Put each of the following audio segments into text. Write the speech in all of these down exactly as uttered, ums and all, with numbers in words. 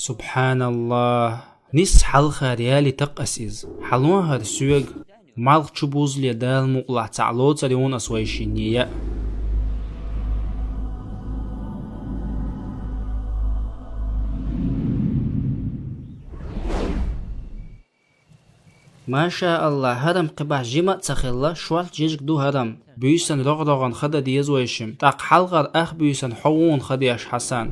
Субханаллах. Нис хьалха ряли такъас из. Хьалон хӀара соьга. Малх чу бузле Дала мукъалахь цхьаъ лоцар юн ас вайшинне яа. Маша Аллах, хӀарам кхибахь жима а ца хилла, шорт жижиг ду хӀарам. Буьйсан рогӀ-рогӀан хада деза вайшим, тӀаккха хьалхар ах буьйсан хьо вон хадеш Хьасан.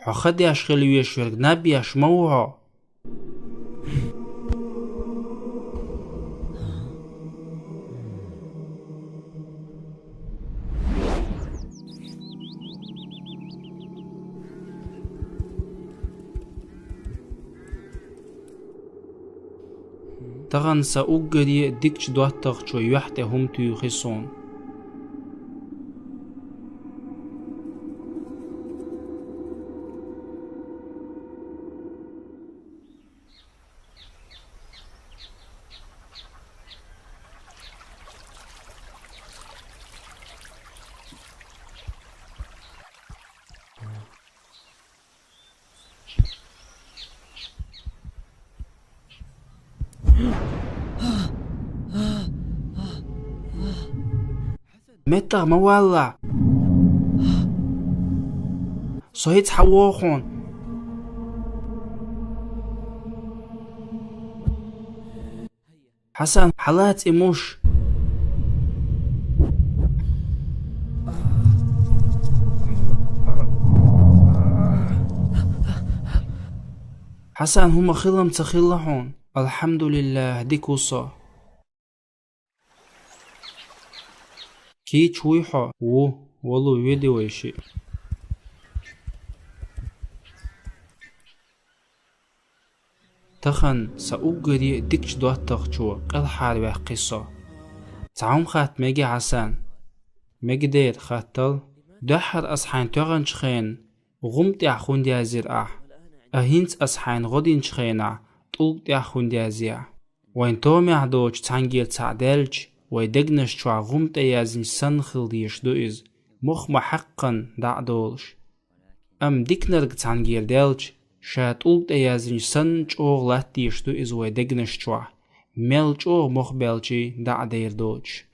Хьо хадеш хила веш верг наб еш ма ву хьо? Тахан са уггаре а дикачу доттагӀчо юьхь тӀе хӀума туьйхи суна. МеттагӀа ма валла. Со хӀинца хьавогӀу хьуна. Хьасан, хьалаца и муш. Хьасан, хӀума хилам ца хилла хьуна. Алхьамдулиллах, дика ву со. Кийча вуй хьо? Ву, валу, веди вай шиъ. Тахан са уггаре а дикачу доттагӀчо кӀелхьарваьккхи со. Цхьа хӀума хатта мега, Хьасан? Мегадера, хаттал. Дуьххьара ас хьайна тоьхначу хенахь гӀум тӀехь хӀунда яздира ахь? А хӀинца ас хьайна гӀо динчу хенахь тӀулг тӀехь хӀунда язъяхь? Вайн томехь доцчу цхьаьнгге цхьаъ даьлча, вай дегнаш чохь гӀум тӀе яздинчу санна хила дезаш ду иза, мох ма-хьаькханна дӀа а долуш. Амма диканиг цхьаьнгге даьлча, ша тӀулг тӀе яздинчу санна чӀогӀа латта дезаш ду иза вай дегнаш чохь, мел чӀогӀа мох баьлча а дӀа а дер доцуш.